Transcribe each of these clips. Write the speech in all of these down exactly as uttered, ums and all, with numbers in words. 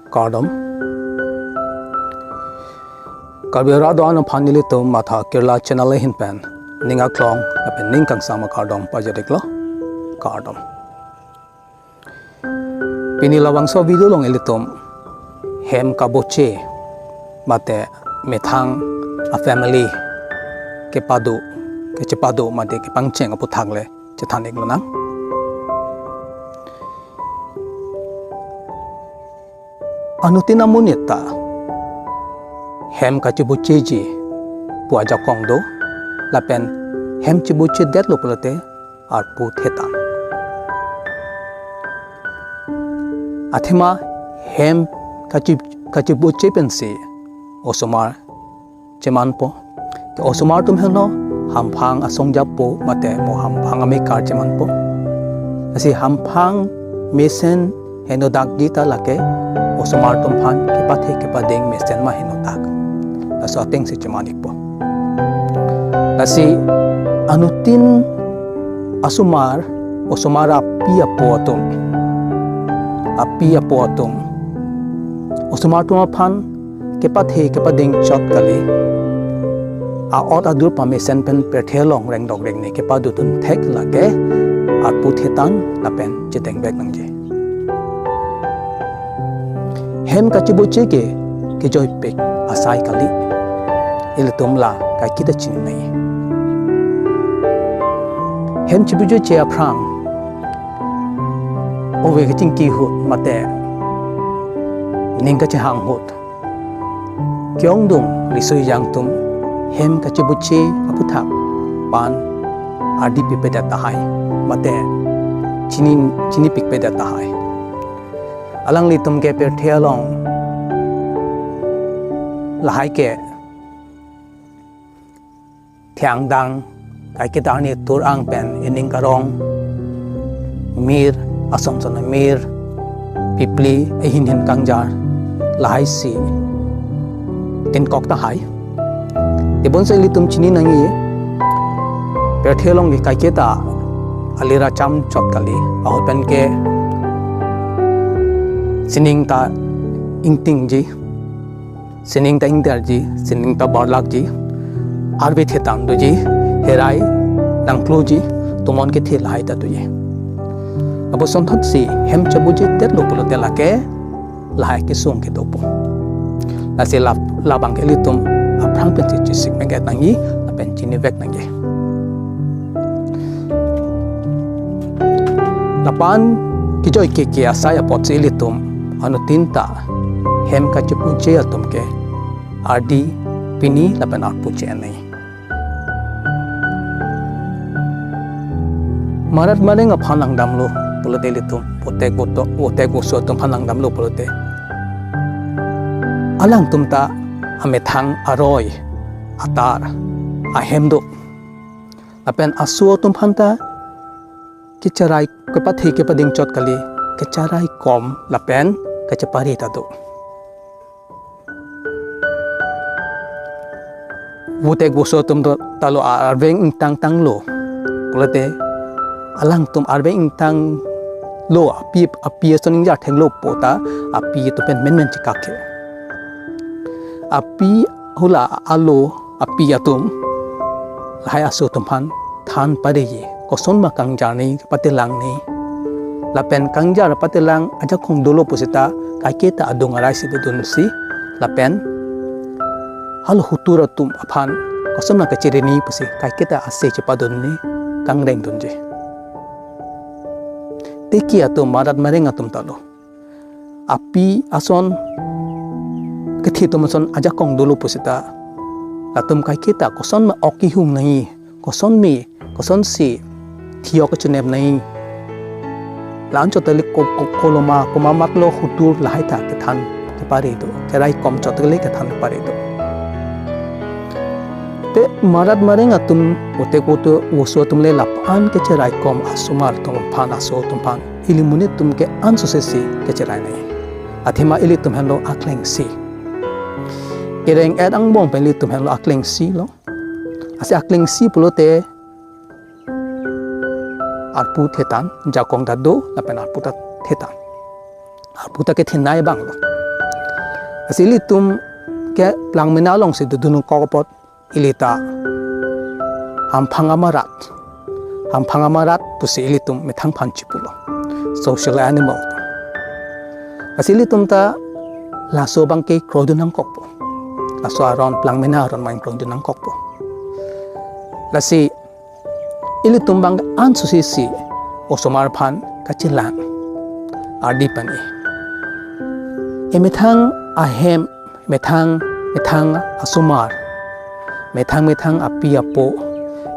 Kardom. Karbi Rat Do-an aphan nelitum Matha Kerala channel ahin pen ning aklong lapen ning kangsam akardom pajir-iklo. Kardom. Pini labangso video along ilitum hem kaboche mate methang a-family kepado, kachepado mate kepangcheng aputhak le chethan-iklonang. Anuttin amonit ta hem kachibocheji pu ajakong do, lapen hem chibochedetlo pulote arpu the tang. Athema hem kachi-, kachiboche pensi osomar chemanpo. Ke osomar atum henlo hamphang asong jappo mate mo hamphang amekar chemanpo. Lasi hamphang mesen heno dakji ta lake osomar atum aphan kepathe kepading mesen ma heno dak. Laso atengsi cheman-ikpo. Lasi anuttin asomar, osomar api apo atum, api apo atum osomar atum aphan kepathe kepading chot kali, a-ot adur pamesen pen pirthe along rengdok rengni kepadodun thek lake arpu the tang lapen chedengvek nangji. Hem kachiboche ke kejoipik asai kali. Ilitum la kaiketa chinine. Hem chiboche aphrang ove kachingki ahut mate ning kachehang ahut, ke-ongdung riso-ejang atum hem kachiboche aputhak pan ardi pipedet tahai mate chini, chinipikpedet tahai. Alanglitum ke pirthe along lahai ke thengdang, kaiketa arni tur-ang pen ening karong, mir, ason son mir, pipli, ehin hin kangjar, lahaisi tinkok tahai. Tebonsi ilitum chini nangji, pirthe along ke kaiketa alir acham chot kali, ahut pen ke sining ta ingtingji, sining ta ingderji, sining ta barlakji, arve the tang doji, herai nangkloji, tomon kethe lahai ta doji. Lapuson thotsi hem chibochedetlo pulote lake lahai kesung kedopo. Lasi la, labang ke ilitum aphrang pensi chesikmeket nangji lapen chinivek nangji. Lapen kejoi keke asai apotsi ilitum anuttin ta hem kachiboche atum ke ardi pini lapen arpu che-en nangji. Marat mareng aphan langdamlo pulote ilitum, votek voto, votek voso atum aphan langdamlo pulote, alangtum ta amethang aroi atar ahem do. Lapen aso atum aphan ta kecherai, kepathe kepading chot kali, kecherai kom lapen kachepare ta do. Votek voso atum do talo, arveng ingtang tanglo pulote, alangtum arveng ingtanglo, api, api ason ingjar thenglo pu ta api atum pen menmen chekak ke. Api hula alo api atum lahai aso atum aphan than pareji, kosonma kangjar nangji, patelang nangji. Lapen kangjar patelang ajakong dolo pusita kaiketa adung arai si dodunsi, lapen halo hutur atum aphan kosonma kachere nangji pusi kaiketa ase chepadun nangji, kangreng dunji. Tiki atum, marat mareng atum talo, api ason, kethe atum ason ajakong dolo pusita, latum kaiketa kosonma ok kehung nangji, kosonma, kosonsi thi-ok kachenep nangji, la-an chot ta le ko, ko, koloma, komat matlo hutur lahai ta kethan kepare do, cherai kom chot ta le kethan kepare do. Te marat mareng atum, votek voto, voso atum le lapu-an kecherai kom asomar atum aphan, aso atum aphan, ili monit atum ke ansose si kecherai nangji. Athema ilitum henlo akleng isi. Kereng-et angbong pen ilitum henlo akleng isi lo. Lasi akleng isi pulote arpu the tang, jakong ta do, lapen arpu ta the tang. Arpu ta kethenei abang lo. Lasi ilitum ke Plangmena alongsi dodun nangkok apot ili ta hamphang amarat, hamphang amarat pusi ilitum methang aphan chipulo, social animal. Lasi ilitum ta laso abangke krodun nangkokpo. Laso aron, Plangmena aron abang krodun nangkokpo. Lasi ilitum abang ansosisi osomar aphan kachelang ardi pani. Emethang ahem, methang methang asomar, methang methang api apo,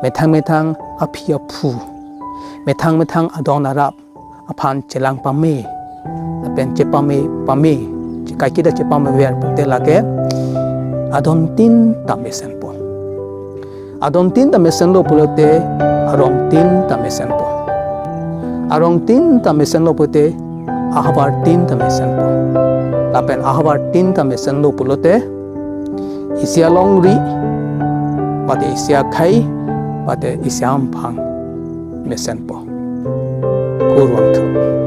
methang methang aphi aphu, methang methang adon arap aphan chelang pame, lapen chepame pame, kaiketa chepame ver pute lake adontin ta mesenpo. Adontin ta mesenlo pulote arongtin ta mesenpo. Arongtin ta mesenlo pulote ahavartin ta mesenpo. Lapen ahavartin ta mesenlo pulote isi alongri, mate isi akhei, mate isi amphang mesenpo. Kurvangthu.